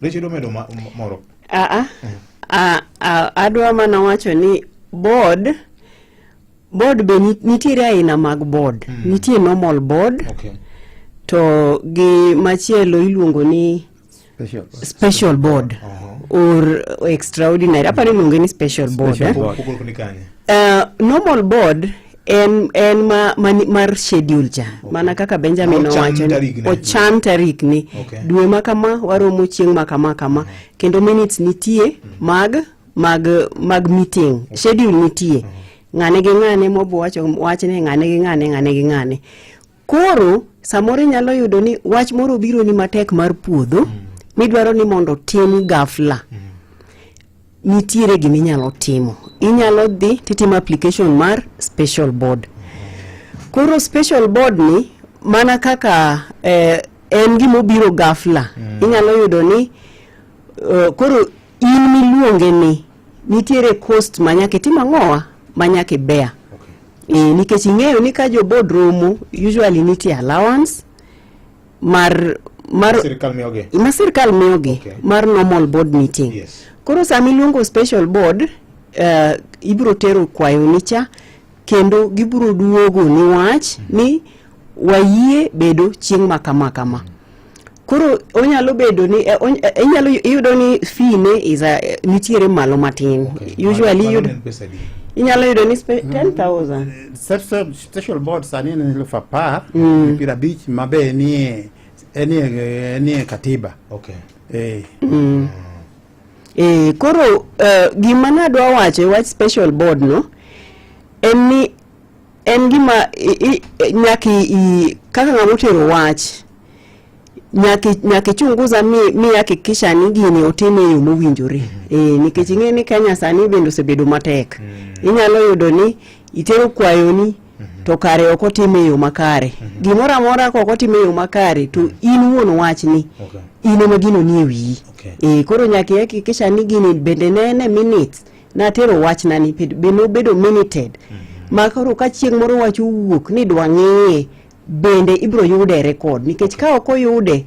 Rachel omedo moro. Aa, adwa mana wacho ni board be nitiere aina mag board. Nitie normal board to gi machielo iluongo ni Special. Special board or extraordinary. Aparo iluonge ni special board. Special eh? board. Pogruok ni kanye? Normal board en ma mar schedule cha mana kaka Benjamin Ochan owacho ni tarikne. ochan tarikni dwe ma kama waromo chieng' ma kama kama, kendo minutes nitie mag meeting, schedule nitie, ng'ane gi ng'ane mobo wacho wachne, ng'ane gi ng'ane, ng'ane gi ng'ane. Koro samoro inyalo yudo ni wach moro obiro ni matek mar puodho midwaro ni mondo tim ghafla. Nitiere giminyalo timo, inyalo dhi titimo application mar special board. Koro special board ni mana kaka en gimobiro ghafla, inyalo yudo ni koro in miluonge ni nitiere cost ma nyaka itim ang'owa ma nyaka ibear. Nikech ing'eyo ni ka jo board romo, usually nitie allowance mar Sirikal miyogi. Ma sirikal miyogi mar normal board meeting. Koro sama iluongo special board, ibiro tero kwayoni cha kendo gibiro duogo ni wach ni wayie bedo chieng' ma kama kama. Koro onyalo bedo ni inyalo iyudo ni fee ne is a, nitiere malo matin. Usually Mano en pesa adi? Inyalo yudo ni 10,000. Special board sani en 10,050 ma be enie katiba. Koro gima nadwa wacho e wach special board no en ni en gima nyaka kaka ng'ama otero wach nyaka ichunguza mi hakikisha ni gini otim e yo mowinjore, nikech ing'e ni Kenya sani bende osebedo matek. Inyalo yudo ni itero kwayoni to kare ok otim e yo makare. Gimoro amora ka ok otim e yo makare to in wuon wachni in ema gino nie wiyi. Koro nyaka ihakikisha ni gini bende ne en e minutes natero wachna ni be nobedo minuted, ma koro ka chieng' moro wach owuok ni dwa ng'iye bende ibiro yude e record, nikech ka ok oyude